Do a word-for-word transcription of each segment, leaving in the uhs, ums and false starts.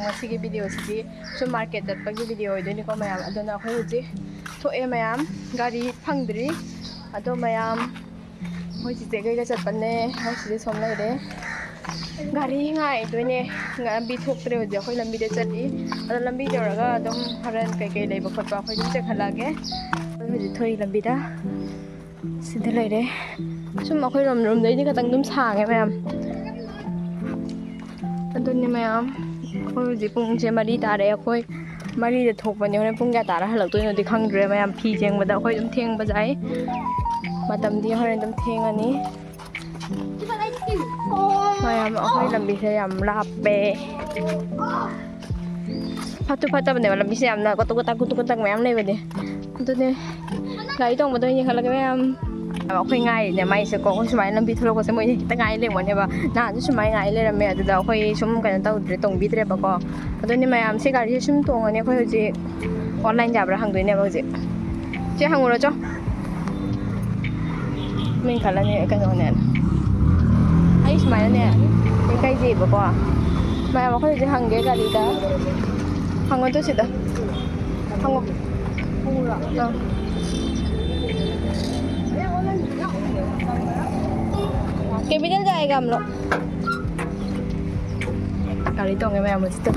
ꯉꯁꯤꯒꯤ ꯚꯤꯗꯤꯑꯣꯁꯤꯗꯤ ꯁꯨꯝ ꯃꯥꯔꯀꯦꯠ ꯆꯠꯄꯒꯤ ꯚꯤꯗꯤꯑꯣ ꯑꯣꯏꯗꯣꯏꯅꯤꯀꯣ ꯃꯌꯥꯝ꯫ ꯑꯗꯨꯅ ꯑꯩꯈꯣꯏ ꯍꯧꯖꯤꯛ ꯊꯣꯛꯑꯦ ꯃꯌꯥꯝ, ꯒꯥꯔꯤ ꯐꯪꯗ꯭ꯔꯤ꯫ ꯑꯗꯣ ꯃꯌꯥꯝ, ꯑꯩꯈꯣꯏ ꯆꯤꯆꯦꯈꯩꯒ ꯆꯠꯄꯅꯦ꯫ ꯑꯩꯈꯣꯏ ꯆꯤꯆꯦ ꯁꯣꯝ ꯂꯩꯔꯦ꯫ ꯒꯥꯔꯤ ꯉꯥꯏꯗꯣꯏꯅꯦ꯫ ꯂꯝꯕꯤ ꯊꯣꯛꯇ꯭ꯔꯦ ꯍꯧꯖꯤꯛ, ꯑꯩꯈꯣꯏ ꯂꯝꯕꯤꯗ ꯆꯠꯂꯤ꯫ ꯑꯗꯣ ꯂꯝꯕꯤ ꯌꯧꯔꯒ ꯑꯗꯨꯝ ꯍꯣꯔꯦꯟ ꯀꯩꯀꯩ ꯂꯩꯕ ꯈꯣꯠꯄ ꯑꯩꯈꯣꯏ ꯑꯗꯨꯝ ꯆꯦꯛꯍꯜꯂꯛꯑꯒꯦ꯫ ꯑꯩꯈꯣꯏ ꯍꯧꯖꯤꯛ ꯊꯣꯛꯏ ꯂꯝꯕꯤꯗ꯫ ꯁꯤꯗ ꯂꯩꯔꯦ꯫ ꯁꯨꯝ ꯑꯩꯈꯣꯏ ꯔꯣꯝ ꯔꯣꯝꯗꯩꯗꯤ ꯈꯤꯇꯪ ꯑꯗꯨꯝ ꯁꯥꯡꯉꯦ ꯃꯌꯥꯝ꯫ ꯑꯗꯨꯅꯦ ꯃꯌꯥꯝ, ꯑꯩꯈꯣꯏ ꯍꯧꯖꯤꯛ ꯄꯨꯡꯁꯦ ꯃꯔꯤ ꯇꯥꯔꯦ꯫ ꯑꯩꯈꯣꯏ ꯃꯔꯤꯗ ꯊꯣꯛꯄꯅꯦ꯫ ꯍꯣꯔꯦꯟ ꯄꯨꯡ ꯀꯌꯥ ꯇꯥꯔ ꯍꯜꯂꯛꯇꯣꯏꯅꯣꯗꯤ ꯈꯪꯗ꯭ꯔꯦ ꯃꯌꯥꯝ꯫ ꯐꯤ ꯌꯦꯡꯕꯗ ꯑꯩꯈꯣꯏ ꯑꯗꯨꯝ ꯊꯦꯡꯕ ꯌꯥꯏ꯫ ꯃꯇꯝꯗꯤ ꯍꯣꯔꯦꯟ ꯑꯗꯨꯝ ꯊꯦꯡꯉꯅꯤ꯫ ꯃꯌꯥꯝ, ꯑꯩꯈꯣꯏ ꯂꯝꯕꯤꯁꯦ ꯌꯥꯝ ꯂꯥꯞꯄꯦ꯫ ꯐꯠꯇꯨ ꯐꯠꯇꯕꯅꯦꯕ ꯂꯝꯕꯤꯁꯦ ꯌꯥꯝꯅ ꯀꯣꯇꯣꯛ ꯀꯣꯇꯥꯛ, ꯀꯣꯇꯣꯛ ꯀꯣꯇꯥꯛ ꯃꯌꯥꯝ ꯂꯩꯕꯅꯦ꯫ ꯑꯗꯨꯅꯦ, ꯒꯥꯔꯤ ꯇꯣꯡꯕꯗ ꯑꯣꯏꯅ ꯌꯦꯡꯈꯠꯂꯒꯦ ꯃꯌꯥꯝ꯫ ꯑꯩꯈꯣꯏ ꯉꯥꯏꯔꯤꯅꯦ ꯃꯥꯏꯁꯦꯀꯣ꯫ ꯑꯩꯈꯣꯏ ꯁꯨꯃꯥꯏꯅ ꯂꯝꯕꯤ ꯊꯣꯛꯂꯛꯄꯁꯦ ꯃꯣꯏꯁꯦ ꯍꯦꯛꯇ ꯉꯥꯏ ꯂꯩꯔꯝꯒꯅꯦꯕ꯫ ꯅꯍꯥꯟꯁꯨ ꯁꯨꯃꯥꯏꯅ ꯉꯥꯏ ꯂꯩꯔꯝꯃꯦ꯫ ꯑꯗꯨꯗ ꯑꯩꯈꯣꯏ ꯁꯨꯝ ꯀꯩꯅꯣ ꯇꯧꯗ꯭ꯔꯦ, ꯇꯣꯡꯕꯤꯗ꯭ꯔꯦꯕꯀꯣ꯫ ꯑꯗꯨꯅꯦ ꯃꯌꯥꯝ, ꯁꯤ ꯒꯥꯔꯤꯁꯦ ꯁꯨꯝ ꯇꯣꯡꯉꯅꯤ꯫ ꯑꯩꯈꯣꯏ ꯍꯧꯖꯤꯛ ꯑꯣꯟꯂꯥꯏꯟ ꯌꯥꯕ꯭ꯔꯥ ꯍꯪꯗꯣꯏꯅꯦꯕ ꯍꯧꯖꯤꯛ꯫ ꯆꯦ, ꯍꯪꯉꯨꯔꯣ ꯆꯣ꯫ ꯃꯤꯅ ꯈꯜꯂꯅꯤ ꯀꯩꯅꯣꯅꯦꯅ꯫ ꯑꯩ ꯁꯨꯃꯥꯏꯅꯅꯦ ꯏꯀꯥꯏꯖꯩꯕꯀꯣ꯫ ꯃꯌꯥꯝ, ꯑꯩꯈꯣꯏ ꯍꯧꯖꯤꯛ ꯍꯪꯒꯦ ꯒꯥꯔꯤꯗ꯫ ꯍꯪꯉꯣ ꯇꯨ ꯁꯤꯗ꯫ ꯍꯪꯉꯣ꯫ ꯑꯥ꯫ कैपिटल जाएगा हम लोग। ꯒꯥꯔꯤ ꯇꯣꯡꯉꯦ ꯃꯌꯥꯝ ꯍꯧꯖꯤꯛꯇ꯫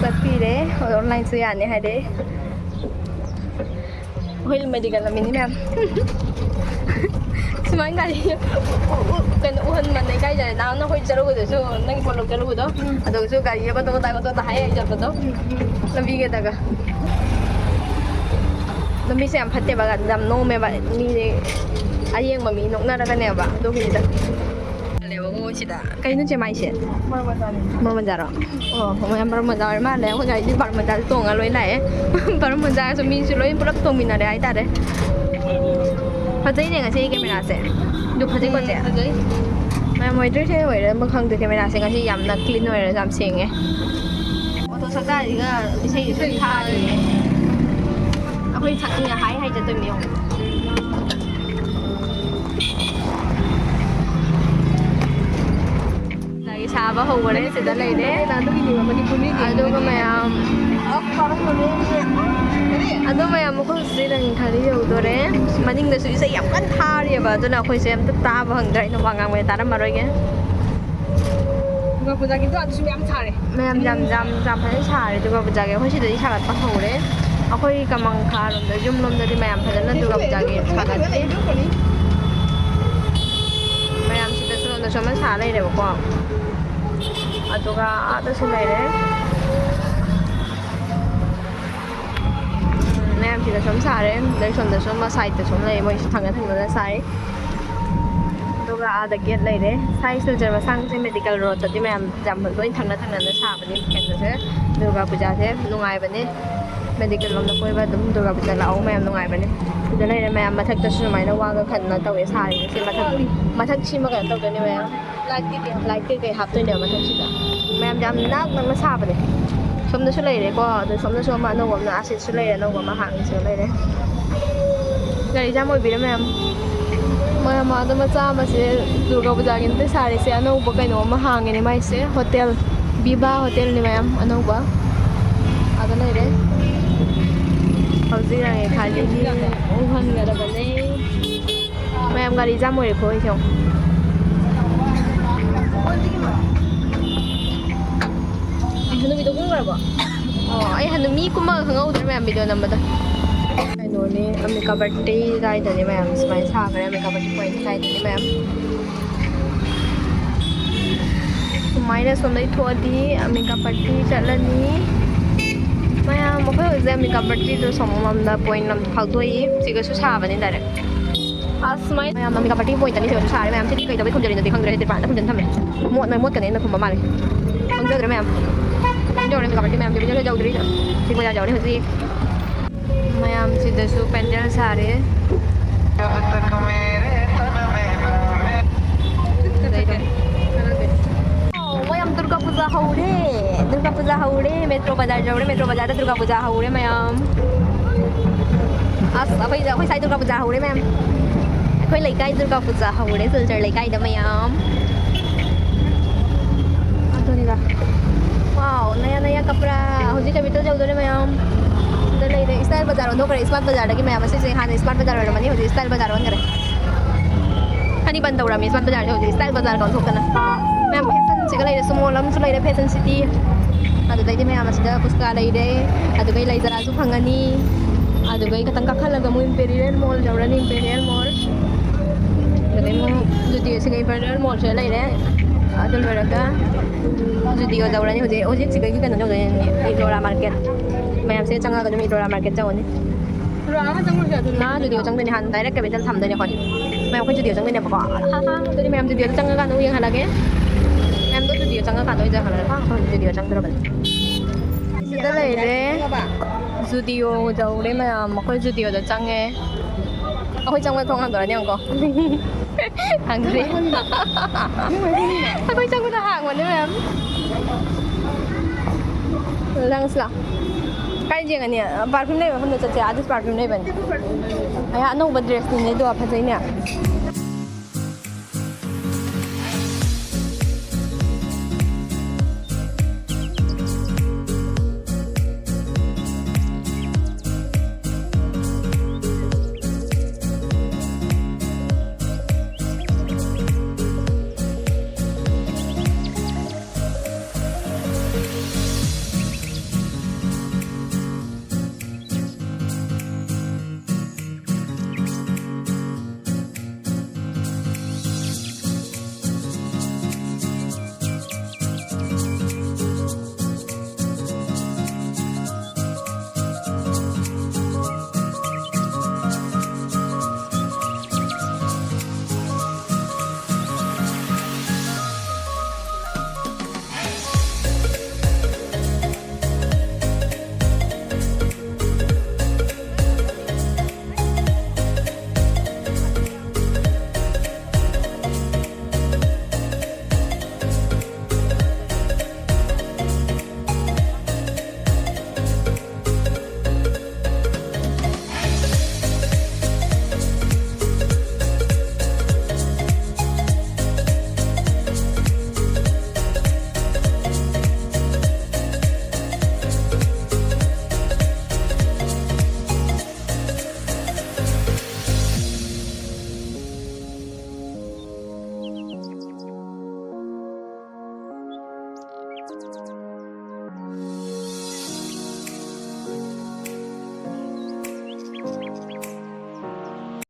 ꯆꯠꯄꯤꯔꯦ꯫ ꯑꯣꯟꯂꯥꯏꯟꯁꯨ ꯌꯥꯅꯤ ꯍꯥꯏꯔꯦ꯫ ꯑꯩꯈꯣꯏ ꯃꯦꯗꯤꯀꯦꯜ ꯂꯝꯕꯤꯅꯤ ꯃꯌꯥꯝ꯫ ꯁꯨꯃꯥꯏꯅ ꯒꯥꯔꯤ ꯎ-, ꯎ-, ꯀꯩꯅꯣ ꯎꯍꯟꯕꯅꯦ ꯏꯀꯥꯏꯖꯔꯦ꯫ ꯅꯍꯥꯟ ꯑꯩꯈꯣꯏ ꯆꯠꯂꯨꯕꯗꯁꯨ, ꯅꯪꯒꯤ ꯄꯣꯠ ꯂꯧ ꯆꯠꯂꯨꯕꯗꯣ, ꯎꯝ꯫ ꯑꯗꯨꯒꯁꯨ ꯒꯥꯔꯤ ꯑꯃ ꯇꯣ ꯇꯥ ꯇꯣ ꯇꯥ ꯍꯥꯏ ꯍꯥꯏ ꯆꯠꯄꯗꯣ꯫ ꯎꯝ, ꯎꯝ꯫ ꯂꯝꯕꯤꯒꯗꯒ꯫ ꯂꯝꯕꯤꯁꯦ ꯌꯥꯝ ꯐꯠꯇꯦꯕ, ꯌꯥꯝ ꯅꯣꯝꯃꯦꯕ꯫ ꯃꯤꯁꯦ ꯑꯌꯦꯡꯕ ꯃꯤ ꯅꯣꯛꯅꯔꯒꯅꯦꯕ꯫ ꯑꯗꯨꯒꯤꯅꯤꯗ꯫ ꯂꯩꯕꯀꯣ ꯁꯤꯗ꯫ ꯀꯩꯅꯣ ꯆꯦ ꯃꯥꯏꯁꯦ? ꯃꯣꯔꯣꯛ ꯃꯖꯥꯅꯦ꯫ ꯃꯣꯔꯣꯛ ꯃꯖꯥꯔꯣ? ꯑꯣ, ꯃꯌꯥꯝ ꯃꯔꯨꯞ ꯃꯖꯥ ꯑꯣꯏꯔ ꯃꯥꯜꯂꯦ꯫ ꯑꯩꯈꯣꯏ ꯒꯥꯔꯤꯗꯤ ꯕꯥꯔꯨ ꯃꯖꯥꯗ ꯇꯣꯡꯉ ꯂꯣꯏ ꯂꯥꯛꯑꯦ꯫ ꯕꯥꯔꯨ ꯃꯖꯥꯁꯨ ꯃꯤꯁꯨ ꯂꯣꯏ ꯄꯨꯂꯞ ꯇꯣꯡꯃꯤꯟꯅꯔꯦ ꯍꯥꯏꯇꯥꯔꯦ꯫ ꯐꯖꯩꯅꯦ ꯉꯁꯤ ꯀꯦꯃꯦꯔꯥꯁꯦ꯫ ꯑꯗꯨ ꯐꯖꯩꯀꯣ ꯆꯦ? ꯎꯝ, ꯐꯖꯩ꯫ ꯃꯌꯥꯝ ꯃꯣꯏ ꯗ꯭ꯔꯦꯁ ꯑꯣꯏꯔ ꯑꯃ ꯈꯪꯗꯦ, ꯀꯦꯃꯦꯔꯥꯁꯦ ꯉꯁꯤ ꯌꯥꯝꯅ ꯀ꯭ꯂꯤꯟ ꯑꯣꯏꯔꯦ, ꯌꯥꯝ ꯁꯦꯡꯉꯦ꯫ ꯑꯣꯇꯣ ꯁꯛꯇꯥꯁꯤꯒ ꯏꯁꯩ ꯁꯨꯝ ꯊꯥꯔꯤꯌꯦ꯫ ꯑꯩꯈꯣꯏ ꯁꯛꯅꯤꯡꯉꯦ ꯍꯥꯏ ꯍꯥꯏ ꯆꯠꯇꯣꯏꯅꯦ ꯌꯦꯡꯉꯣ꯫ ꯍꯧꯈꯔꯦ, ꯁꯤꯗ ꯂꯩꯔꯦ꯫ ꯑꯗꯨꯒ ꯃꯌꯥꯝ, ꯑꯗꯣ ꯃꯌꯥꯝ, ꯑꯩꯈꯣꯏ ꯍꯧꯖꯤꯛ ꯔꯪꯈꯥꯂꯤ ꯌꯧꯗꯣꯔꯦ꯫ ꯃꯅꯤꯡꯗꯁꯨ ꯏꯁꯩ ꯌꯥꯝ ꯀꯟꯅ ꯊꯥꯔꯤꯑꯕ, ꯑꯗꯨꯅ ꯑꯩꯈꯣꯏꯁꯦ ꯑꯝꯇ ꯇꯥꯕ ꯐꯪꯗ꯭ꯔꯦ꯫ ꯑꯩꯅ ꯋꯥ ꯉꯥꯡꯕꯗꯤ ꯇꯥꯔꯝꯃꯔꯣꯏꯒꯦ꯫ ꯗꯨꯔꯒꯥ ꯄꯨꯖꯥꯒꯤꯗꯣ ꯑꯗꯨꯁꯨ ꯃꯌꯥꯝ ꯁꯥꯔꯦ꯫ ꯃꯌꯥꯝ ꯌꯥꯝ, ꯌꯥꯝ, ꯌꯥꯝ ꯐꯖꯅ ꯁꯥꯔꯦ꯫ ꯗꯨꯔꯒꯥ ꯄꯨꯖꯥꯒꯤ ꯑꯩꯈꯣꯏ ꯁꯤꯗꯗꯤ ꯁꯥꯒꯠꯄ ꯍꯧꯔꯦ꯫ ꯑꯩꯈꯣꯏ ꯀꯃꯪꯈꯥꯔꯣꯝꯗ, ꯌꯨꯝꯂꯣꯝꯗꯗꯤ ꯃꯌꯥꯝ ꯐꯖꯅ ꯗꯨꯔꯒꯥ ꯄꯨꯖꯥꯒꯤ ꯁꯥꯒꯠꯇꯦ꯫ ꯃꯌꯥꯝ ꯁꯤꯗꯁꯨ, ꯁꯣꯝꯗꯁꯨ ꯑꯃ ꯁꯥ ꯂꯩꯔꯦꯕꯀꯣ꯫ ꯑꯗꯨꯒ ꯑꯥꯗꯁꯨ ꯂꯩꯔꯦ꯫ ꯎꯝ, ꯃꯌꯥꯝ ꯁꯤꯗ ꯁꯨꯝ ꯁꯥꯔꯦ꯫ ꯑꯗꯩ ꯁꯣꯝꯗꯁꯨ ꯑꯃ ꯁꯥꯏꯗꯇꯁꯨ ꯑꯃ ꯂꯩ꯫ ꯃꯣꯏꯁꯨ ꯊꯪꯅ ꯊꯪꯅꯅ ꯁꯥꯏ꯫ ꯑꯗꯨꯒ ꯑꯥꯗ ꯒꯦꯠ ꯂꯩꯔꯦ꯫ ꯁꯥꯏ ꯁꯤꯜꯆꯔ ꯃꯁꯥꯡꯁꯦ ꯃꯦꯗꯤꯀꯦꯜ ꯔꯣꯗꯇꯗꯤ ꯃꯌꯥꯝ ꯌꯥꯝ ꯂꯣꯏ ꯊꯪꯅ ꯊꯪꯅꯅ ꯁꯥꯕꯅꯤ꯫ ꯀꯩꯅꯣꯁꯦ, ꯗꯨꯔꯒꯥ ꯄꯨꯖꯥꯁꯦ ꯅꯨꯡꯉꯥꯏꯕꯅꯦ꯫ ꯃꯦꯗꯤꯀꯦꯜ ꯂꯣꯝꯗ ꯀꯣꯏꯕ ꯑꯗꯨꯝ ꯗꯨꯔꯒꯥ ꯄꯨꯖꯥ ꯂꯥꯛꯑꯣ ꯃꯌꯥꯝ, ꯅꯨꯡꯉꯥꯏꯕꯅꯦ꯫ ꯁꯤꯗ ꯂꯩꯔꯦ ꯃꯌꯥꯝ꯫ ꯃꯊꯛꯇꯁꯨ ꯁꯨꯃꯥꯏꯅ ꯋꯥꯒ ꯈꯟꯅ ꯇꯧꯋꯦ ꯁꯥꯔꯤꯁꯦ꯫ ꯁꯤ ꯃꯊꯛ, ꯃꯊꯛ ꯁꯤꯃ ꯀꯩꯅꯣ ꯇꯧꯗꯣꯏꯅꯦ ꯃꯌꯥꯝ꯫ ꯂꯥꯏꯠ ꯀꯩꯀꯩ, ꯂꯥꯏꯠ ꯀꯩꯀꯩ ꯍꯥꯞꯇꯣꯏꯅꯦꯕ ꯃꯊꯛꯁꯤꯗ꯫ ꯃꯌꯥꯝ ꯌꯥꯝ ꯅꯥꯛ ꯅꯛꯅ ꯁꯥꯕꯅꯦ꯫ ꯁꯣꯝꯗꯁꯨ ꯂꯩꯔꯦꯀꯣ꯫ ꯑꯗꯣ ꯁꯣꯝꯗꯁꯨ ꯑꯃ ꯑꯅꯧꯕ ꯑꯃꯅ ꯑꯁꯤꯁꯨ ꯂꯩꯔꯦ, ꯑꯅꯧꯕ ꯑꯃ ꯍꯥꯡꯉꯤꯁꯨ ꯂꯩꯔꯦ꯫ ꯒꯥꯔꯤ ꯖꯥꯝ ꯑꯣꯏꯕꯤꯔꯦ ꯃꯌꯥꯝ꯫ ꯃꯌꯥꯝ ꯑꯗꯣ ꯃꯆꯥ ꯑꯃꯁꯦ ꯗꯨꯔꯒꯥ ꯄꯨꯖꯥꯒꯤ ꯅꯠꯇꯦ ꯁꯥꯔꯤꯁꯦ, ꯑꯅꯧꯕ ꯀꯩꯅꯣ ꯑꯃ ꯍꯥꯡꯉꯦꯅꯦ ꯃꯥꯏꯁꯦ꯫ ꯍꯣꯇꯦꯜ, ꯚꯤꯚꯥ ꯍꯣꯇꯦꯜꯅꯤ ꯃꯌꯥꯝ, ꯑꯅꯧꯕ꯫ ꯑꯗ ꯂꯩꯔꯦ꯫ ꯍꯧꯖꯤꯛ ꯔꯪꯈꯥꯂꯤꯒꯤ ꯎꯍꯟꯒꯗꯕꯅꯦ꯫ ꯃꯌꯥꯝ ꯒꯥꯔꯤ ꯖꯥꯝ ꯑꯣꯏꯔꯦꯀꯣ ꯑꯩꯁꯦ꯫ ꯑꯩ ꯍꯅꯨꯕꯤꯗꯣ ꯀꯨꯝꯈ꯭ꯔꯕꯣ? ꯑꯣ, ꯑꯩ ꯍꯅꯨ-, ꯃꯤ ꯀꯨꯝꯃꯒ ꯈꯪꯍꯧꯗ꯭ꯔꯦ ꯃꯌꯥꯝ video ꯅꯝꯕꯗ꯫ ꯀꯩꯅꯣꯅꯦ, ꯑꯃꯤꯀꯥ ꯕꯥꯔꯇꯤ ꯑꯗꯥꯏꯗꯅꯦ ꯃꯌꯥꯝ ꯁꯨꯃꯥꯏꯅ ꯁꯥꯈ꯭ꯔꯦ, ꯑꯃꯤꯀꯥ ꯕꯥꯔꯇꯤ point ꯑꯗꯥꯏꯗꯅꯦ ꯃꯌꯥꯝ꯫ ꯁꯨꯃꯥꯏꯅ ꯁꯣꯝꯗꯩ ꯊꯣꯛꯑꯗꯤ ꯑꯃꯤꯀꯥ ꯕꯥꯔꯇꯤ ꯆꯠꯂꯅꯤ꯫ ꯃꯌꯥꯝ, ꯑꯩꯈꯣꯏ ꯍꯧꯖꯤꯛ ꯑꯃꯤꯀꯥ ꯕꯥꯔꯇꯤꯗꯣ ꯁꯣꯝ ꯂꯣꯝꯗ point ꯑꯃ ꯐꯥꯎꯗꯣꯛꯏ꯫ ꯁꯤꯒꯁꯨ ꯁꯥꯕꯅꯤ direct꯫ ꯑꯁ, ꯃꯌꯥꯝ ꯑꯃꯤꯀꯥ ꯕꯥꯔꯇꯤ point ꯑꯅꯤ ꯁꯨꯕ ꯁꯥꯔꯦ ꯃꯌꯥꯝ꯫ ꯁꯤꯗꯤ ꯀꯩ ꯇꯧꯕꯩ ꯈꯨꯝꯖꯜꯂꯤꯅꯣꯗꯤ ꯈꯪꯗ꯭ꯔꯦ, ꯇ꯭ꯔꯤꯄꯥꯟꯗ ꯈꯨꯝꯖꯟ ꯊꯝꯃꯦ꯫ ꯃꯣꯠ, ꯃꯩ ꯃꯣꯠꯀꯅꯦꯅ ꯈꯨꯝꯕ ꯃꯥꯜꯂꯦ꯫ ꯈꯪꯖꯗ꯭ꯔꯦ ꯃꯌꯥꯝ꯫ ꯌꯧꯔꯦ ꯑꯃꯤꯀꯥ ꯕꯥꯔꯇꯤ ꯃꯌꯥꯝ꯫ ꯌꯧꯗ꯭ꯔꯤ꯫ ꯁꯤ ꯕꯖꯥꯔ ꯌꯧꯔꯦ ꯍꯧꯖꯤꯛ꯫ ꯃꯌꯥꯝ ꯁꯤꯗꯁꯨ ꯄꯦꯟꯗꯦꯜ ꯁꯥꯔꯦ꯫ ꯃꯌꯥꯝ ꯗꯨꯔꯒꯥ ꯄꯨꯖꯥ ꯍꯧꯔꯦ꯫ ꯗꯨꯔꯒꯥ ꯄꯨꯖꯥ ꯍꯧꯔꯦ꯫ ꯃꯦꯇ꯭ꯔꯣ ꯕꯖꯥꯔ ꯌꯧꯔꯦ꯫ ꯃꯦꯇ꯭ꯔꯣ ꯕꯖꯥꯔꯗ ꯗꯨꯔꯒꯥ ꯄꯨꯖꯥ ꯍꯧꯔꯦ ꯃꯌꯥꯝ꯫ ꯑꯁ, ꯑꯩꯈꯣꯏ, ꯑꯩꯈꯣꯏ ꯁ꯭ꯋꯥꯏ ꯗꯨꯔꯒꯥ ꯄꯨꯖꯥ ꯍꯧꯔꯦ ꯃꯌꯥꯝ꯫ ꯑꯩꯈꯣꯏ ꯂꯩꯀꯥꯏ ꯗꯨꯔꯒꯥ ꯄꯨꯖꯥ ꯍꯧꯔꯦ ꯁꯤꯜꯆꯔ ꯂꯩꯀꯥꯏꯗ ꯃꯌꯥꯝ꯫ ꯕꯖꯥꯔ ꯑꯣꯟꯊꯣꯛꯈ꯭ꯔꯦ꯫ ꯏꯁꯃꯥꯔꯠ ꯕꯖꯥꯔꯗꯒꯤ ꯃꯌꯥꯝ ꯑꯁꯤꯁꯦ ꯍꯥꯟꯅ ꯏꯁꯃꯥꯔꯠ ꯕꯖꯥꯔ ꯑꯣꯏꯔꯝꯃꯅꯤ, ꯍꯧꯖꯤꯛ ꯏꯁꯇꯥꯏꯜ ꯕꯖꯥꯔ ꯑꯣꯟꯈ꯭ꯔꯦ꯫ ꯈꯅꯤ ꯕꯟ ꯇꯧꯔꯝꯃꯤ ꯏꯁꯃꯥꯔꯠ ꯕꯖꯥꯔꯁꯦ ꯍꯧꯖꯤꯛ ꯏꯁꯇꯥꯏꯜ ꯕꯖꯥꯔꯒ ꯑꯣꯟꯊꯣꯛꯇꯅ꯫ ꯃꯌꯥꯝ ꯐꯦꯁꯟꯁꯤꯒ ꯂꯩꯔꯦ, ꯁꯨꯃꯣꯜ ꯑꯃꯁꯨ ꯂꯩꯔꯦ, ꯐꯦꯁꯟ ꯁꯤꯇꯤ꯫ ꯑꯗꯨꯗꯩꯗꯤ ꯃꯌꯥꯝ ꯑꯁꯤꯗ ꯀꯨꯁꯀꯥ ꯂꯩꯔꯦ, ꯑꯗꯨꯗꯩ ꯂꯩꯖꯔꯥꯁꯨ ꯐꯪꯉꯅꯤ꯫ ꯑꯗꯨꯗꯩ ꯈꯤꯇꯪ ꯀꯥꯈꯠꯂꯒ ꯑꯃꯨꯛ ꯏꯝꯄꯦꯔꯤꯌꯦꯜ ꯃꯣꯜ ꯌꯧꯔꯅꯤ, ꯏꯝꯄꯦꯔꯤꯌꯦꯜ ꯃꯣꯜ꯫ ꯑꯗꯨꯗꯩ ꯑꯃꯨꯛ ꯖꯨꯗꯤꯑꯣꯁꯤꯒ ꯏꯝꯄꯦꯔꯤꯌꯦꯜ ꯃꯣꯜꯁꯤꯗ ꯂꯩꯔꯦ꯫ ꯑꯗꯨ ꯂꯣꯏꯔꯒ ꯖꯨꯗꯤꯑꯣ ꯌꯧꯔꯅꯤ꯫ ꯍꯧꯖꯤꯛ, ꯍꯧꯖꯤꯛꯁꯤꯗꯒꯤ ꯀꯩꯅꯣ ꯌꯧꯗꯣꯏꯅꯦ, ꯏꯗꯣꯔꯥ ꯃꯥꯔꯀꯦꯠ꯫ ꯃꯌꯥꯝꯁꯦ ꯆꯪꯉꯒ ꯑꯗꯨꯝ ꯏꯗꯣꯔꯥ ꯃꯥꯔꯀꯦꯠ ꯌꯧꯔꯅꯤ꯫ ꯅꯥ ꯖꯨꯗꯤꯑꯣ ꯆꯪꯗꯣꯏꯅꯦ, ꯍꯥꯟꯅ ꯗꯥꯏꯔꯦꯛ ꯀꯦꯄꯤꯇꯦꯜ ꯊꯝꯗꯣꯏꯅꯦ ꯑꯩꯈꯣꯏ꯫ ꯃꯌꯥꯝ ꯑꯩꯈꯣꯏ ꯖꯨꯗꯤꯑꯣ ꯆꯪꯗꯣꯏꯅꯦꯕꯀꯣ꯫ ꯍꯥ, ꯍꯥ, ꯑꯗꯨꯗꯤ ꯃꯌꯥꯝ ꯖꯨꯗꯤꯑꯣꯗ ꯆꯪꯉꯀꯥꯟꯗ ꯑꯃꯨꯛ ꯌꯦꯡꯍꯜꯂꯒꯦ꯫ ꯃꯌꯥꯝꯗꯣ ꯖꯨꯗꯤꯑꯣ ꯆꯪꯉꯀꯥꯟꯗ ꯑꯣꯏꯅ ꯌꯦꯡꯍꯜꯂꯒꯦꯀꯣ꯫ ꯑꯩꯈꯣꯏ ꯖꯨꯗꯤꯑꯣ ꯆꯪꯗꯣꯔꯕꯅꯤ꯫ ꯁꯤꯗ ꯂꯩꯔꯦ꯫ ꯖꯨꯗꯤꯑꯣ ꯌꯧꯔꯦ ꯃꯌꯥꯝ꯫ ꯑꯩꯈꯣꯏ ꯖꯨꯗꯤꯑꯣꯗ ꯆꯪꯉꯦ꯫ ꯑꯩꯈꯣꯏ ꯆꯪꯕꯗ ꯊꯣꯡ ꯍꯥꯡꯗꯣꯔꯅꯤ ꯌꯦꯡꯉꯨꯀꯣ꯫ ꯍꯥꯡꯗꯣꯔꯦ꯫ ꯑꯩꯈꯣꯏ ꯆꯪꯕꯗ ꯍꯥꯡꯕꯅꯦ ꯃꯌꯥꯝ꯫ ꯂꯥꯡꯁꯤ ꯂꯥꯎ꯫ ꯀꯥꯏ ꯌꯦꯡꯉꯅꯤ? ꯄꯥꯔꯐ꯭ꯌꯨꯝ ꯂꯩꯕ ꯃꯐꯝꯗ ꯆꯠꯁꯦ꯫ ꯑꯥꯗꯁꯨ ꯄꯥꯔꯐ꯭ꯌꯨꯝ ꯂꯩꯕꯅꯦ꯫ ꯑꯌꯥ, ꯑꯅꯧꯕ ꯗ꯭ꯔꯦꯁꯅꯤꯅꯦ ꯑꯗꯣ, ꯐꯖꯩꯅꯦ꯫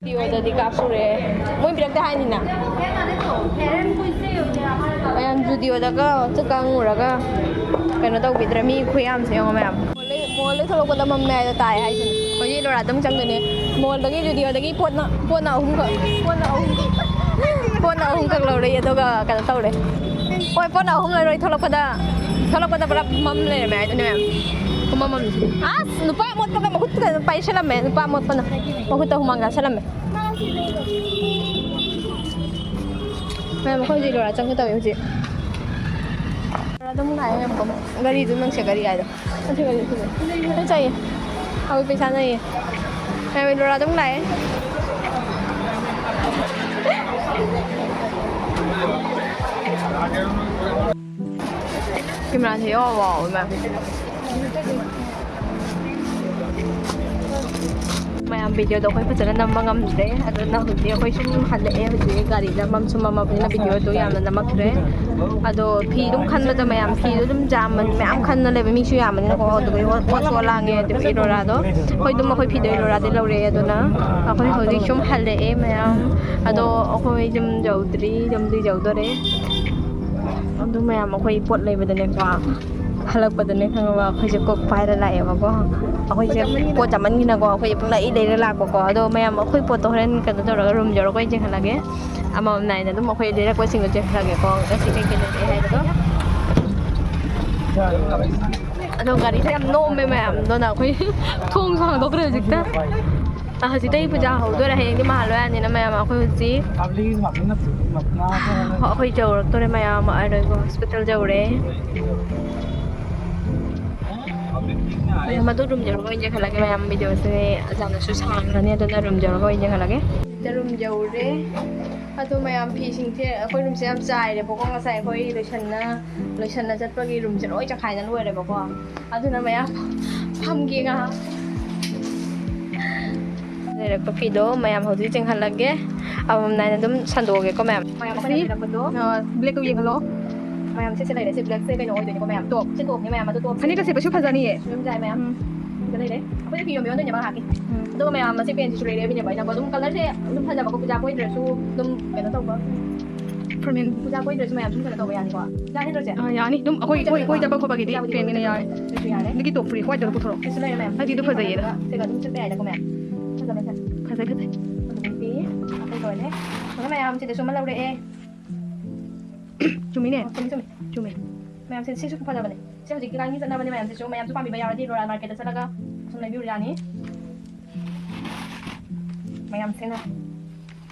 ꯖꯨꯗꯤꯑꯣꯗꯗꯤ ꯀꯥꯞꯄꯨꯔꯦ꯫ ꯃꯣꯏ ꯄꯤꯔꯛꯇꯦ ꯍꯥꯏꯅꯤꯅ꯫ ꯃꯌꯥꯝ ꯖꯨꯗꯤꯑꯣꯗꯒ ꯆꯠꯀ ꯉꯨꯔꯒ ꯀꯩꯅꯣ ꯇꯧꯕꯤꯗ꯭ꯔꯦ꯫ ꯃꯤ ꯈꯨꯌꯥꯝꯁꯦ ꯌꯦꯡꯉꯣ ꯃꯌꯥꯝ꯫ ꯃꯣꯜꯗꯩ ꯊꯣꯛꯂꯛꯄꯗ ꯃꯝꯃꯦ ꯍꯥꯏꯗꯣ ꯇꯥꯏ ꯍꯥꯏꯁꯤꯅꯦ꯫ ꯍꯧꯖꯤꯛ ꯂꯣꯔꯥꯗ ꯑꯃꯨꯛ ꯆꯪꯗꯣꯏꯅꯦ꯫ ꯃꯣꯜꯗꯒꯤ ꯖꯨꯗꯤꯑꯣꯗꯒꯤ ꯄꯣꯠꯅ ꯄꯣꯠꯅ ꯑꯍꯨꯝꯈꯛ ꯄꯣꯠꯅ ꯑꯍꯨꯝꯈꯛ ꯄꯣꯠꯅ ꯑꯍꯨꯝꯈꯛ ꯂꯧꯔꯛꯑꯦ ꯑꯗꯨꯒ ꯀꯩꯅꯣ ꯇꯧꯔꯦ꯫ ꯍꯣꯏ, ꯄꯣꯠꯅ ꯑꯍꯨꯝ ꯂꯩꯔꯣꯏ ꯊꯣꯛꯂꯛꯄꯗ꯫ ꯊꯣꯛꯂꯛꯄꯗ ꯄꯨꯂꯞ ꯃꯝ ꯂꯩꯔꯝꯃꯦ ꯍꯥꯏꯗꯨꯅꯦ ꯃꯌꯥꯝ꯫ ꯄꯨꯃꯝ ꯃꯝꯁꯤꯗꯤ꯫ ꯑꯁ! ꯅꯨꯄꯥ ꯑꯃꯣꯠꯄꯒ ꯃꯈꯨꯠꯇꯒ ꯄꯥꯏꯁꯜꯂꯝꯃꯦ꯫ ꯅꯨꯄꯥ ꯑꯃꯣꯠꯄꯅ ꯃꯈꯨꯠꯇ ꯍꯨꯃꯥꯡ ꯆꯥꯁꯜꯂꯝꯃꯦ꯫ ꯃꯌꯥꯝ ꯑꯩꯈꯣꯏ ꯍꯧꯖꯤꯛ ꯂꯣꯔꯥ ꯆꯪꯒꯦ ꯇꯧꯋꯦ ꯍꯧꯖꯤꯛ꯫ ꯂꯣꯔꯥ ꯑꯗꯨꯝ ꯉꯥꯏꯌꯣ ꯌꯥꯝ ꯀꯟꯅ꯫ ꯒꯥꯔꯤꯗꯨ ꯅꯪꯁꯦ ꯒꯥꯔꯤ ꯍꯥꯏꯗꯣ꯫ ꯑꯁꯤ ꯒꯥꯔꯤ ꯁꯤꯗ꯫ ꯂꯣꯏ ꯆꯥꯏꯌꯦ꯫ ꯑꯩꯈꯣꯏ ꯄꯩꯁꯥ ꯅꯩꯌꯦ꯫ ꯃꯌꯥꯝ ꯂꯣꯔꯥ ꯑꯗꯨꯝ ꯂꯥꯛꯑꯦ꯫ ꯀꯦꯃꯦꯔꯥꯁꯦ ꯌꯥꯎ ꯋꯥꯎ ꯏꯃꯥ꯫ ꯃꯌꯥꯝ ꯚꯤꯗꯤꯑꯣꯗꯣ ꯑꯩꯈꯣꯏ ꯐꯖꯅ ꯅꯝꯕ ꯉꯝꯗ꯭ꯔꯦ꯫ ꯑꯗꯨꯅ ꯍꯧꯖꯤꯛ ꯑꯩꯈꯣꯏ ꯁꯨꯝ ꯍꯜꯂꯛꯑꯦ꯫ ꯍꯧꯖꯤꯛ ꯒꯥꯔꯤꯗ ꯃꯝꯁꯨ ꯃꯝꯃꯕꯅꯤꯅ ꯚꯤꯗꯤꯑꯣꯗꯣ ꯌꯥꯝꯅ ꯅꯝꯃꯛꯇ꯭ꯔꯦ꯫ ꯑꯗꯣ ꯐꯤ ꯑꯗꯨꯝ ꯈꯟꯕꯗ ꯃꯌꯥꯝ ꯐꯤꯗꯣ ꯑꯗꯨꯝ ꯌꯥꯝꯕ ꯃꯌꯥꯝ ꯈꯟꯅ ꯂꯩꯕ ꯃꯤꯁꯨ ꯌꯥꯝꯕꯅꯤꯅꯀꯣ꯫ ꯑꯗꯨꯒ ꯄꯣꯠꯁꯨ ꯂꯥꯡꯉꯦ꯫ ꯑꯗꯨꯒꯤ ꯂꯣꯔꯥꯗꯣ ꯑꯩꯈꯣꯏ ꯑꯗꯨꯝ ꯑꯩꯈꯣꯏ ꯐꯤꯗꯣ ꯂꯣꯔꯥꯗꯩ ꯂꯧꯔꯛꯑꯦ꯫ ꯑꯗꯨꯅ ꯑꯩꯈꯣꯏ ꯍꯧꯖꯤꯛ ꯁꯨꯝ ꯍꯜꯂꯛꯑꯦ ꯃꯌꯥꯝ꯫ ꯑꯗꯣ ꯑꯩꯈꯣꯏ ꯌꯨꯝ ꯌꯧꯗ꯭ꯔꯤ, ꯌꯨꯝꯗꯤ ꯌꯧꯗꯣꯔꯦ꯫ ꯑꯗꯨ ꯃꯌꯥꯝ ꯑꯩꯈꯣꯏ ꯄꯣꯠ ꯂꯩꯕꯗꯅꯦꯀꯣ, ꯍꯜꯂꯛꯄꯗꯅꯦ ꯈꯪꯉꯕ, ꯑꯩꯈꯣꯏꯁꯦ ꯀꯣꯛ ꯄꯥꯏꯔ ꯂꯥꯛꯑꯦꯕꯀꯣ꯫ ꯑꯩꯈꯣꯏꯁꯦ ꯄꯣꯠ ꯆꯥꯃꯟꯒꯤꯅꯀꯣ ꯑꯩꯈꯣꯏꯁꯦ ꯄꯨꯡꯂꯩ ꯂꯩꯔ ꯂꯥꯛꯄꯀꯣ꯫ ꯑꯗꯣ ꯃꯌꯥꯝ ꯑꯩꯈꯣꯏ ꯄꯣꯠꯇꯣ ꯍꯣꯔꯦꯟ ꯀꯩꯅꯣ ꯇꯧꯔꯒ ꯔꯨꯝ ꯌꯧꯔꯒ ꯑꯣꯏꯅ ꯆꯦꯟꯈꯠꯂꯒꯦ꯫ ꯑꯃꯃꯝ ꯅꯥꯏꯅ ꯑꯗꯨꯝ ꯑꯩꯈꯣꯏ ꯂꯩꯔꯛꯄꯁꯤꯡꯗꯣ ꯆꯦꯟꯈꯠꯂꯒꯦꯀꯣ꯫ ꯉꯁꯤ ꯀꯩ ꯀꯩ ꯂꯩꯔꯛꯑꯦ ꯍꯥꯏꯕꯗꯣ꯫ ꯑꯗꯣ ꯒꯥꯔꯤꯁꯦ ꯌꯥꯝ ꯅꯣꯝꯃꯦ ꯃꯌꯥꯝ, ꯑꯗꯨꯅ ꯑꯩꯈꯣꯏ ꯊꯣꯡꯁꯨ ꯍꯥꯡꯗꯣꯛꯈ꯭ꯔꯦ ꯍꯧꯖꯤꯛꯇ꯫ ꯑ, ꯍꯧꯖꯤꯛꯇꯩ ꯄꯨꯖꯥ ꯍꯧꯗꯣꯔꯦ, ꯍꯌꯦꯡꯗꯤ ꯃꯍꯥ ꯂꯣꯏꯔꯅꯤꯅ ꯃꯌꯥꯝ꯫ ꯑꯩꯈꯣꯏ ꯍꯧꯖꯤꯛ, ꯑꯩꯈꯣꯏ ꯌꯧꯔꯛꯇꯣꯔꯦ ꯃꯌꯥꯝ, ꯑꯔꯣꯏꯕ ꯍꯣꯁꯄꯤꯇꯥꯜ ꯌꯧꯔꯦ꯫ ꯃꯗꯨ ꯔꯨꯝ ꯌꯧꯔꯒ ꯑꯣꯏꯅ ꯌꯦꯡꯍꯜꯂꯒꯦ ꯃꯌꯥꯝ, ꯚꯤꯗꯤꯑꯣꯁꯦ ꯌꯥꯝꯅꯁꯨ ꯁꯥꯡꯈ꯭ꯔꯅꯤ, ꯑꯗꯨꯅ ꯔꯨꯝ ꯌꯧꯔꯒ ꯑꯣꯏꯅ ꯌꯦꯡꯍꯜꯂꯒꯦ꯫ ꯔꯨꯝ ꯌꯧꯔꯦ꯫ ꯑꯗꯣ ꯃꯌꯥꯝ ꯐꯤꯁꯤꯡꯁꯦ ꯑꯩꯈꯣꯏ ꯔꯨꯝꯁꯦ ꯌꯥꯝ ꯆꯥꯏꯔꯦꯕꯀꯣ꯫ ꯉꯁꯥꯏ ꯑꯩꯈꯣꯏ ꯂꯣꯏꯁꯟꯅ, ꯂꯣꯏꯁꯟꯅ ꯆꯠꯄꯒꯤ ꯔꯨꯝꯁꯦ ꯂꯣꯏ ꯆꯈꯥꯏꯅ ꯂꯣꯏꯔꯦꯕꯀꯣ꯫ ꯑꯗꯨꯅ ꯃꯌꯥꯝ ꯐꯝꯒꯦ ꯉꯥꯏꯍꯥꯛ꯫ ꯂꯩꯔꯛꯄ ꯐꯤꯗꯣ ꯃꯌꯥꯝ ꯍꯧꯖꯤꯛ ꯆꯤꯡꯍꯜꯂꯒꯦ꯫ ꯑꯃꯃꯝ ꯅꯥꯏꯅ ꯑꯗꯨꯝ ꯁꯟꯗꯣꯛꯑꯒꯦꯀꯣ ꯃꯌꯥꯝ꯫ ꯃꯌꯥꯝ ꯑꯩꯈꯣꯏꯅ ꯁꯤ, ꯂꯩꯔꯛꯄꯗꯣ꯫ ꯑ, ꯕ꯭ꯂꯦꯛꯇꯣ ꯌꯦꯡꯍꯜꯂꯣ꯫ ꯃꯌꯥꯝ, ꯁꯤꯁꯦ ꯂꯩꯔꯦ꯫ ꯁꯤ ꯕ꯭ꯂꯦꯛꯁꯦ ꯀꯩꯅꯣ ꯑꯣꯏꯗꯣꯏꯅꯤꯀꯣ, ꯃꯌꯥꯝ꯫ ꯇꯣꯞ꯫ ꯁꯤ ꯇꯣꯞꯅꯦ, ꯃꯌꯥꯝ꯫ ꯑꯗꯣ ꯇꯣꯞꯁꯦ ꯐꯅꯦꯛꯀ ꯁꯦꯠꯄꯁꯨ ꯐꯖꯅꯤꯌꯦ꯫ ꯑꯗꯨꯝ ꯌꯥꯏ, ꯃꯌꯥꯝ꯫ ꯎꯝ꯫ ꯁꯤꯗ ꯂꯩꯔꯦ꯫ ꯑꯩꯈꯣꯏꯅ ꯐꯤ ꯌꯣꯟꯕ ꯌꯣꯟꯗꯣꯏꯅꯦꯕ ꯉꯥꯏꯍꯥꯛꯀꯤ꯫ ꯎꯝ꯫ ꯑꯗꯨꯒ ꯃꯌꯥꯝ, ꯃꯁꯤ ꯄꯦꯟꯁꯤꯁꯨ ꯂꯩꯔꯦ ꯍꯥꯏꯕꯅꯦꯕ ꯑꯩꯅꯀꯣ꯫ ꯑꯗꯨꯝ ꯀꯂꯔꯁꯦ ꯑꯗꯨꯝ ꯐꯖꯕꯀꯣ, ꯄꯨꯖꯥ ꯀꯣꯏꯗ꯭ꯔꯁꯨ ꯑꯗꯨꯝ ꯀꯩꯅꯣ ꯇꯧꯕ꯫ ꯐꯣꯔꯃꯦꯜ꯫ ꯄꯨꯖꯥ ꯀꯣꯏꯗ꯭ꯔꯁꯨ ꯃꯌꯥꯝ ꯑꯗꯨꯝ ꯀꯩꯅꯣ ꯇꯧꯕ ꯌꯥꯅꯤꯀꯣ꯫ ꯌꯥꯅꯤ ꯅꯠꯇ꯭ꯔꯣ, ꯆꯦ? ꯑꯥ, ꯌꯥꯅꯤ꯫ ꯑꯗꯨꯝ ꯑꯩꯈꯣꯏ, ꯀꯣꯏ ꯀꯣꯏ ꯆꯠꯄ ꯈꯣꯠꯄꯒꯤꯗꯤ ꯄꯨꯖꯥꯕꯨꯗꯤ ꯄꯦꯟꯒꯤꯅ ꯌꯥꯔꯦ꯫ ꯑꯗꯨꯁꯨ ꯌꯥꯔꯦ꯫ ꯑꯗꯒꯤ ꯇꯣꯞ ꯐꯨꯔꯤꯠ ꯋꯥꯏꯠꯇꯨ ꯄꯨꯊꯣꯔꯛꯑꯣ꯫ ꯁꯤꯁꯨ ꯂꯩꯔꯦ, ꯃꯌꯥꯝ꯫ ꯍꯥꯏꯗꯤ ꯑꯗꯨ ꯐꯖꯩꯌꯦ꯫ ꯁꯤꯒ ꯑꯗꯨꯝ ꯆꯠꯄ ꯌꯥꯏꯗꯀꯣ, ꯃꯌꯥꯝ꯫ ꯐꯖꯕ, ꯐꯖꯕ꯫ ꯐꯖꯩ, ꯐꯖꯩ꯫ ꯑꯗꯨꯗꯒꯤ ꯑꯇꯩ ꯂꯣꯏꯔꯦ꯫ ꯑꯗꯣ ꯃꯌꯥꯝ, ꯁꯤꯗꯁꯨ ꯑꯃ ꯂꯧꯔꯛꯑꯦ꯫ ꯆꯨꯝꯃꯤꯅꯦ꯫ ꯑꯣ, ꯆꯨꯝꯃꯤ, ꯆꯨꯝꯃꯤ꯫ ꯆꯨꯝꯃꯦ꯫ ꯃꯌꯥꯝꯁꯦ ꯁꯤꯁꯨ ꯐꯖꯕꯅꯦ꯫ ꯁꯤ ꯍꯧꯖꯤꯛꯀꯤ ꯀꯥꯟꯒꯤ ꯆꯠꯅꯕꯅꯦ ꯃꯌꯥꯝꯁꯤꯁꯨ꯫ ꯃꯌꯥꯝꯁꯨ ꯄꯥꯝꯕꯤꯕ ꯌꯥꯎꯔꯗꯤ ꯔꯣꯌꯦꯜ ꯃꯥꯔꯀꯦꯠꯇ ꯆꯠꯂꯒ ꯁꯨꯝ ꯂꯩꯕꯤꯔꯨ ꯌꯥꯅꯤ꯫ ꯃꯌꯥꯝꯁꯤꯅ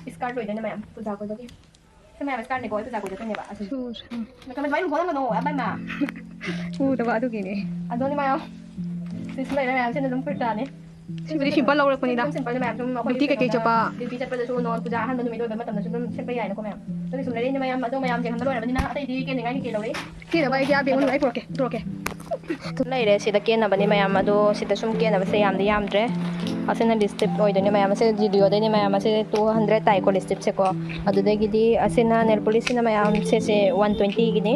ꯏꯁꯀꯥꯔꯠ ꯂꯣꯏꯗꯣꯏꯅꯦ ꯃꯌꯥꯝ ꯄꯨꯖꯥ ꯀꯣꯏꯕꯒꯤ꯫ ꯁꯤ ꯃꯌꯥꯝ ꯏꯁꯀꯥꯔꯠꯅꯦꯀꯣ, ꯑꯩ ꯄꯨꯖꯥ ꯀꯣꯏ ꯆꯠꯇꯣꯏꯅꯦꯕ꯫ ꯑꯁꯤ ꯁꯨ-, ꯁꯨ-, ꯃꯇꯝ ꯑꯗꯨꯃꯥꯏꯅ ꯂꯨꯝꯍꯣꯡꯍꯟꯒꯅꯣ, ꯑꯕꯦꯝꯃ꯫ ꯎꯗꯕ ꯑꯗꯨꯒꯤꯅꯦ꯫ ꯑꯗꯨꯅꯤ ꯃꯌꯥꯝ꯫ ꯁꯤꯁꯨ ꯂꯩꯔꯦ ꯃꯌꯥꯝꯁꯤꯅ ꯑꯗꯨꯝ ꯀꯨꯔꯇꯥꯅꯦ꯫ ꯁꯤꯕꯨꯗꯤ ꯁꯤꯝꯄꯜ ꯂꯧꯔꯛꯄꯅꯤꯗ꯫ ꯁꯤꯝꯄꯜ ꯃꯌꯥꯝ ꯁꯨꯝ ꯑꯩꯈꯣꯏ ꯗ꯭ꯌꯨꯇꯤ ꯀꯩꯀꯩ ꯀꯩꯅꯣꯗ ꯆꯠꯄ꯫ ꯗ꯭ꯌꯨꯇꯤ ꯆꯠꯄꯗꯁꯨ ꯅꯣ ꯄꯨꯖꯥ ꯑꯍꯥꯟꯕ ꯅꯨꯃꯤꯠ ꯑꯣꯏꯕ ꯃꯇꯝꯗꯁꯨ ꯑꯗꯨꯝ ꯁꯦꯠꯄ ꯌꯥꯏꯅꯀꯣ ꯃꯌꯥꯝ꯫ ꯑꯗꯨꯒꯤ ꯁꯨꯝ ꯂꯩꯔꯛꯏꯅꯦ ꯃꯌꯥꯝ꯫ ꯑꯗꯣ ꯃꯌꯥꯝ ꯌꯦꯡꯍꯟꯕ ꯂꯣꯏꯔꯕꯅꯤꯅ ꯑꯇꯩꯗꯤ ꯀꯦꯅꯤꯡꯉꯥꯏ ꯀꯩꯀꯩ ꯂꯧꯔꯛꯏ? ꯀꯦꯅꯕ ꯑꯩꯗꯤ ꯑꯥ ꯕꯦꯡ ꯑꯗꯣ ꯑꯩ ꯄꯨꯔꯛꯀꯦ, ꯄꯨꯔꯛꯀꯦ꯫ ꯑꯗꯨꯝ ꯂꯩꯔꯦ ꯁꯤꯗ ꯀꯦꯅꯕꯅꯤ ꯃꯌꯥꯝ꯫ ꯑꯗꯣ ꯁꯤꯗ ꯁꯨꯝ ꯀꯦꯅꯕꯁꯦ ꯌꯥꯝꯗꯤ ꯌꯥꯝꯗ꯭ꯔꯦ꯫ ꯑꯁꯤꯅ ꯂꯤꯞꯁꯇꯤꯛ ꯑꯣꯏꯗꯣꯏꯅꯦ ꯃꯌꯥꯝ꯫ ꯑꯁꯤ ꯖꯨꯗꯤꯑꯣꯗꯩꯅꯦ ꯃꯌꯥꯝ꯫ ꯑꯁꯤ ꯇꯨ ꯍꯟꯗ꯭ꯔꯦꯠ ꯇꯥꯏꯀꯣ ꯂꯤꯞꯁꯇꯤꯛꯁꯦꯀꯣ꯫ ꯑꯗꯨꯗꯒꯤꯗꯤ ꯑꯁꯤꯅ ꯅꯦꯜ ꯄꯣꯂꯤꯁꯁꯤꯅ ꯃꯌꯥꯝ ꯁꯤꯁꯦ ꯋꯥꯟ ꯇ꯭ꯋꯦꯟꯇꯤꯒꯤꯅꯤ꯫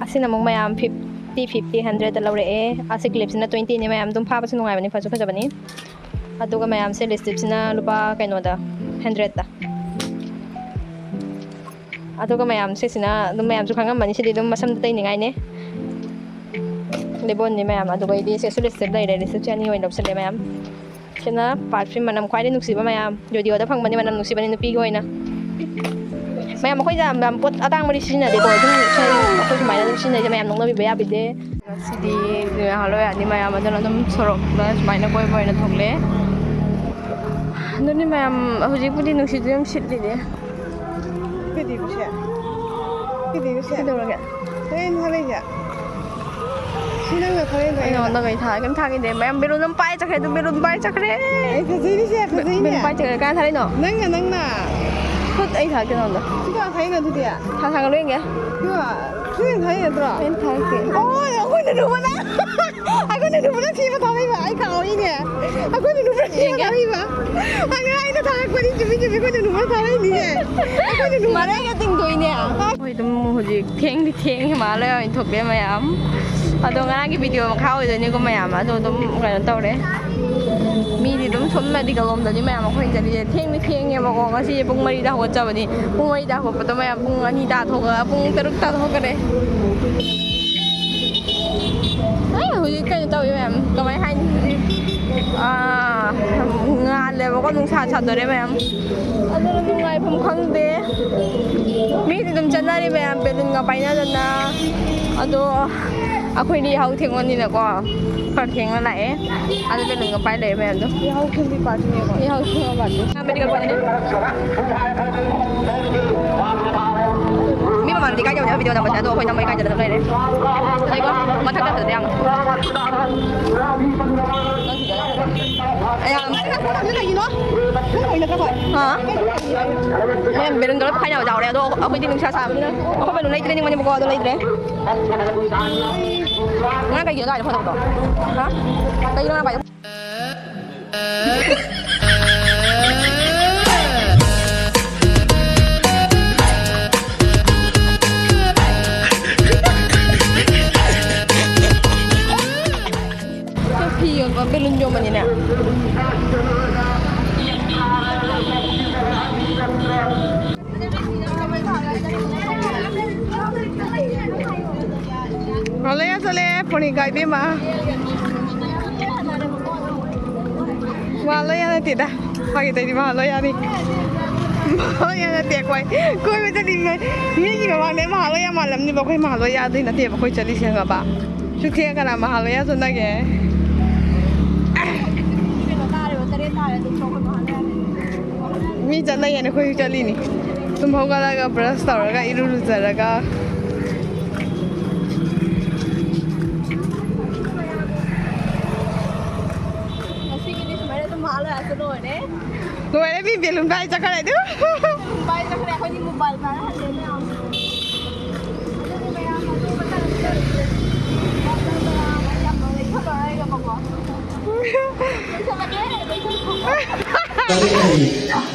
ꯑꯁꯤꯅ ꯑꯃꯨꯛ ꯃꯌꯥꯝ ꯐꯤꯐꯇꯤ, ꯐꯤꯐꯇꯤ, ꯍꯟꯗ꯭ꯔꯦꯠꯇ ꯂꯧꯔꯛꯑꯦ꯫ ꯑꯁꯤ ꯀ꯭ꯂꯤꯞꯁꯤꯅ ꯇ꯭ꯋꯦꯟꯇꯤꯅꯦ ꯃꯌꯥꯝ꯫ ꯑꯗꯨꯝ ꯐꯥꯕꯁꯨ ꯅꯨꯡꯉꯥꯏꯕꯅꯤ, ꯐꯁꯨ ꯐꯖꯕꯅꯤ꯫ ꯑꯗꯨꯒ ꯃꯌꯥꯝꯁꯦ ꯂꯤꯞꯁꯇꯤꯛꯁꯤꯅ ꯂꯨꯄꯥ ꯀꯩꯅꯣꯗ, ꯍꯟꯗ꯭ꯔꯦꯠꯇ꯫ ꯑꯗꯨꯒ ꯃꯌꯥꯝ ꯁꯤꯁꯤꯅ ꯑꯗꯨꯝ ꯃꯌꯥꯝꯁꯨ ꯈꯪꯉꯝꯃꯅꯤ, ꯁꯤꯗꯤ ꯑꯗꯨꯝ ꯃꯁꯝꯗ ꯇꯩꯅꯤꯡꯉꯥꯏꯅꯦ꯫ ꯂꯤꯕꯣꯟꯅꯤ ꯃꯌꯥꯝ꯫ ꯑꯗꯨꯒ ꯑꯩꯗꯤ ꯁꯤꯁꯨ ꯂꯤꯞꯁꯇꯤꯛ ꯂꯩꯔꯦ, ꯂꯤꯞꯁꯇꯤꯛꯁꯦ ꯑꯅꯤ ꯑꯣꯏꯅ ꯂꯧꯁꯜꯂꯦ ꯃꯌꯥꯝ꯫ ꯁꯤꯅ ꯄꯥꯔꯐ꯭ꯌꯨꯝ ꯃꯅꯝ ꯈ꯭ꯋꯥꯏꯗꯩ ꯅꯨꯡꯁꯤꯕ ꯃꯌꯥꯝ, ꯖꯨꯗꯤꯑꯣꯗ ꯐꯪꯕꯅꯤ ꯃꯅꯝ ꯅꯨꯡꯁꯤꯕꯅꯤ ꯅꯨꯄꯤꯒꯤ ꯑꯣꯏꯅ꯫ ꯃꯌꯥꯝ, ꯑꯩꯈꯣꯏꯗ ꯌꯥꯝ, ꯌꯥꯝ ꯄꯣꯠ ꯑꯇꯥꯡꯕꯗꯤ ꯁꯤꯖꯤꯟꯅꯗꯦꯀꯣ, ꯑꯗꯨꯝ ꯑꯩꯈꯣꯏ, ꯑꯩꯈꯣꯏ ꯁꯨꯃꯥꯏꯅ ꯑꯗꯨꯝ ꯁꯤꯖꯤꯟꯅꯩꯁꯦ, ꯃꯌꯥꯝ ꯅꯣꯛꯅꯕꯤꯕ ꯌꯥꯕꯤꯗꯦ꯫ ꯉꯁꯤꯗꯤ ꯉꯥꯏꯍꯥꯛ ꯂꯩꯔꯛꯑꯅꯤ ꯃꯌꯥꯝ, ꯑꯗꯨꯅ ꯑꯗꯨꯝ ꯁꯣꯔꯣꯛꯇ ꯁꯨꯃꯥꯏꯅ ꯀꯣꯏꯕ ꯑꯣꯏꯅ ꯊꯣꯛꯂꯛꯑꯦ꯫ ꯑꯗꯨꯅꯤ ꯃꯌꯥꯝ, ꯍꯧꯖꯤꯛꯄꯨꯗꯤ ꯅꯨꯡꯁꯤꯠꯁꯨ ꯌꯥꯝ ꯁꯤꯠꯂꯤꯅꯦ꯫ ꯀꯩꯗꯧꯔꯤꯕꯁꯦ? ꯀꯩꯗꯧꯔꯤꯕꯁꯦ? ꯀꯩꯗꯧꯔꯒꯦ? ꯀꯩꯅꯣ ꯊꯥꯔꯛꯏꯁꯦ? ꯁꯤ ꯅꯪꯅ ꯊꯥꯔꯛꯏꯔꯣ ꯑꯩꯉꯣꯟꯗ? ꯑꯩꯉꯣꯟꯗ ꯀꯩ ꯊꯥ-, ꯀꯩꯝ ꯊꯥꯈꯤꯗꯦ꯫ ꯃꯌꯥꯝ ꯕꯦꯂꯨꯟ ꯑꯃ ꯄꯥꯏ ꯆꯠꯈ꯭ꯔꯦ, ꯑꯗꯨ ꯕꯦꯂꯨꯟ ꯄꯥꯏ ꯆꯠꯈ꯭ꯔꯦ꯫ ꯑꯩ ꯐꯖꯩꯅꯦꯁꯦ, ꯐꯖꯩꯅꯦ꯫ ꯕꯦꯂꯨꯟ ꯄꯥꯏ ꯆꯠꯈ꯭ꯔꯦ꯫ ꯀꯅꯥ ꯊꯥꯔꯛꯏꯅꯣ? ꯅꯪꯅ, ꯅꯪꯅ꯫ ꯍꯨꯠ, ꯑꯩ ꯊꯥꯔꯛꯀꯦ ꯅꯉꯣꯟꯗ꯫ ꯁꯤ ꯀꯅꯥ ꯊꯥꯔꯛꯏꯅꯣ ꯑꯗꯨꯗꯤ? ꯊꯥ-, ꯊꯥꯒꯠꯂꯣ ꯌꯦꯡꯒꯦ꯫ ꯁꯤ ꯀꯅꯥ-, ꯁꯤ ꯅꯪ ꯊꯥꯔꯛꯏ ꯅꯠꯇ꯭ꯔꯣ? ꯑꯩꯅ ꯊꯥꯔꯛꯀꯦ꯫ ꯑꯣ, ꯑꯩꯈꯣꯏꯅ ꯂꯨꯕꯅ꯫ ꯑꯩꯈꯣꯏꯅ ꯅꯨꯄꯥꯅ ꯊꯦꯝꯕ ꯊꯥꯔꯛꯏꯕ, ꯑꯩ ꯀꯥꯎꯏꯅꯦ꯫ ꯑꯩꯈꯣꯏꯅ ꯅꯨꯄꯥꯅ ꯊꯦꯝꯕ ꯌꯦꯡꯒꯦ꯫ ꯊꯥꯔꯛꯏꯕ꯫ ꯑꯉꯥꯡ ꯑꯩꯅ ꯊꯥꯔꯛꯄꯅꯤ, ꯆꯨꯝꯃꯤ, ꯆꯨꯝꯃꯤ, ꯑꯩꯈꯣꯏꯅ ꯅꯨꯄꯥꯅ ꯊꯥꯔꯛꯏꯅꯤꯅꯦ꯫ ꯑꯩꯈꯣꯏꯅ ꯅꯨꯄꯥ ꯃꯔꯩꯒ ꯇꯤꯡꯗꯣꯏꯅꯦ꯫ ꯑꯩꯈꯣꯏ ꯑꯗꯨꯝ ꯍꯧꯖꯤꯛ ꯊꯦꯡꯗꯤ ꯊꯦꯡꯉꯦ, ꯃꯥ ꯂꯣꯏ ꯑꯣꯏꯅ ꯊꯣꯛꯄꯤꯔꯦ ꯃꯌꯥꯝ꯫ ꯑꯗꯣ ꯉꯔꯥꯡꯒꯤ ꯚꯤꯗꯤꯑꯣ ꯃꯈꯥ ꯑꯣꯏꯗꯣꯏꯅꯤꯀꯣ ꯃꯌꯥꯝ꯫ ꯑꯗꯣ ꯑꯗꯨꯝ ꯀꯩꯅꯣ ꯇꯧꯔꯦ꯫ ꯃꯤꯗꯤ ꯑꯗꯨꯝ ꯁꯣꯝ ꯃꯦꯗꯤꯀꯦꯜ ꯂꯣꯝꯗꯅꯤ ꯃꯌꯥꯝ ꯑꯩꯈꯣꯏ ꯆꯠꯂꯤꯁꯦ꯫ ꯊꯦꯡꯗꯤ ꯊꯦꯡꯉꯦꯕꯀꯣ꯫ ꯉꯁꯤꯁꯦ ꯄꯨꯡ ꯃꯔꯤꯗ ꯍꯧꯒꯠꯆꯕꯅꯤ꯫ ꯄꯨꯡ ꯃꯔꯤꯗ ꯍꯧꯒꯠꯄꯗꯣ ꯃꯌꯥꯝ ꯄꯨꯡ ꯑꯅꯤ ꯇꯥꯊꯣꯛꯑꯒ ꯄꯨꯡ ꯇꯔꯨꯛ ꯇꯥꯊꯣꯛꯈ꯭ꯔꯦ꯫ ꯑꯦ, ꯍꯧꯖꯤꯛ ꯀꯩꯅꯣ ꯇꯧꯋꯤ ꯃꯌꯥꯝ, ꯀꯃꯥꯏ ꯍꯥꯏꯅꯤ, ꯍꯧꯖꯤꯛ, ꯑꯥ, ꯉꯥꯜꯂꯦꯕꯀꯣ, ꯅꯨꯡꯁꯥ ꯁꯥꯗꯣꯔꯦ ꯃꯌꯥꯝ꯫ ꯑꯗꯨꯅ ꯅꯨꯡꯉꯥꯏꯐꯝ ꯈꯪꯗꯦ꯫ ꯃꯤꯗꯤ ꯑꯗꯨꯝ ꯆꯠꯅꯔꯤ ꯃꯌꯥꯝ, ꯕꯦꯂꯨꯟꯒ ꯄꯥꯏꯅꯗꯅ꯫ ꯑꯗꯣ ꯑꯩꯈꯣꯏꯗꯤ ꯌꯥꯍꯧ ꯊꯦꯡꯕꯅꯤꯅꯀꯣ, ꯈꯔ ꯊꯦꯡꯅ ꯂꯥꯛꯑꯦ꯫ ꯑꯗꯨ ꯕꯦꯂꯨꯟꯒ ꯄꯥꯏ ꯂꯩꯔꯦ ꯃꯌꯥꯝꯗꯣ꯫ ꯌꯥꯍꯧ ꯊꯦꯡꯕꯤ ꯄꯥꯔꯇꯤꯅꯦꯀꯣ꯫ ꯌꯥꯍꯧ ꯊꯦꯡꯕ ꯄꯥꯔꯇꯤ꯫ ꯃꯦꯗꯤꯀꯦꯜ ꯀꯣꯂꯦꯖꯅꯦ꯫ ꯃꯤ ꯃꯃꯥꯡꯗꯗꯤ ꯀꯥꯏ ꯆꯠꯂꯨꯅꯤ? ꯚꯤꯗꯤꯑꯣ ꯅꯝꯕꯁꯦ꯫ ꯑꯗꯣ ꯑꯩꯈꯣꯏ ꯅꯝꯕꯩ ꯀꯥꯏ ꯆꯠꯂꯗ ꯂꯩꯔꯦ꯫ ꯂꯩꯀꯣ? ꯃꯊꯛꯇ ꯐꯖꯅ ꯌꯥꯝ꯫ ꯌꯥꯝ꯫ ꯀꯩꯒꯤꯅꯣ? ꯍꯥ? ꯃꯌꯥꯝ ꯕꯦꯂꯨꯟꯗꯣ ꯂꯣꯏ ꯄꯣꯈꯥꯏꯅꯕ ꯌꯥꯎꯔꯦ꯫ ꯑꯗꯣ ꯑꯩꯈꯣꯏꯗꯤ ꯅꯨꯡꯁꯥ ꯁꯥꯕꯅꯤꯅ ꯑꯩꯈꯣꯏ ꯕꯦꯂꯨꯟ ꯂꯩꯇ꯭ꯔꯦ ꯅꯤꯡꯕꯅꯦꯕꯀꯣ, ꯑꯗꯣ ꯂꯩꯇ꯭ꯔꯦ꯫ ꯉꯔꯥꯡ ꯀꯩꯒꯤꯅꯣ ꯑꯗꯨꯋꯥꯏꯗ ꯐꯣꯟ ꯇꯧꯕꯗꯣ? ꯍꯥ? ꯀꯩꯒꯤꯅꯣ ꯉꯔꯥꯡ ꯄꯥꯏꯗꯣ? ꯐꯤ ꯌꯣꯟꯕ, ꯕꯦꯂꯨꯟ ꯌꯣꯟꯕꯅꯤꯅꯦ꯫ ꯍꯜꯂꯣ, ꯌꯥ ꯆꯠꯂꯦ, ꯐꯣꯟ ꯀꯥꯏꯕꯤꯃ꯫ ꯃꯍꯥꯂꯌꯥ ꯅꯠꯇꯦꯗ꯫ ꯐꯥꯒꯤ ꯇꯧꯗꯤ ꯃꯍꯥꯂꯌꯥꯅꯤ꯫ ꯃꯍꯥꯂꯌꯥ ꯅꯠꯇꯦ ꯑꯩꯈꯣꯏ꯫ ꯀꯣꯏꯕ ꯆꯠꯂꯤꯕꯅꯦ꯫ ꯃꯤꯒꯤ ꯃꯃꯥꯡꯗ ꯃꯍꯥꯂꯌꯥ ꯃꯥꯜꯂꯝꯅꯤꯕ꯫ ꯑꯩꯈꯣꯏ ꯃꯍꯥꯂꯌꯥꯗꯤ ꯅꯠꯇꯦꯕ꯫ ꯑꯩꯈꯣꯏ ꯆꯠꯂꯤꯁꯦ ꯈꯪꯉꯕ? ꯁꯨꯛꯊꯦꯡ ꯀꯅꯥ ꯃꯍꯥꯂꯌꯥ ꯆꯠꯅꯒꯦ? ꯃꯤ ꯆꯠꯅꯩꯌꯦꯅ ꯑꯩꯈꯣꯏꯁꯨ ꯆꯠꯂꯤꯅꯤ꯫ ꯇꯨꯝ ꯍꯧꯒꯠꯂꯒ ꯕ꯭ꯔꯁ ꯇꯧꯔꯒ ꯏꯔꯨ ꯂꯨꯖꯔꯒ꯫ ꯉꯁꯤꯒꯤꯗꯤ ꯁꯨꯃꯥꯏꯅ ꯑꯗꯨꯝ ꯃꯍꯥꯂꯌꯥꯁꯦ ꯂꯣꯏꯔꯦ꯫ ꯂꯣꯏꯔꯦ, ꯃꯤ ꯕꯦꯂꯨꯟ ꯄꯥꯏ ꯆꯠꯈ꯭ꯔꯦ ꯑꯗꯨ꯫ ꯕꯦꯂꯨꯟ ꯄꯥꯏ ꯆꯠꯈ꯭ꯔꯦ, ꯑꯩꯈꯣꯏꯗꯤ ꯃꯣꯕꯥꯏꯜ ꯄꯥꯏꯔ ꯍꯜꯂꯦ ꯃꯌꯥꯝ꯫ ꯑꯗꯨꯗꯤ ꯃꯌꯥꯝ ꯑꯗꯨ ꯃꯊꯪ ꯌꯥꯝ ꯂꯣꯏꯔꯦ꯫ ꯂꯥꯏꯔꯤꯛ ꯍꯩ꯫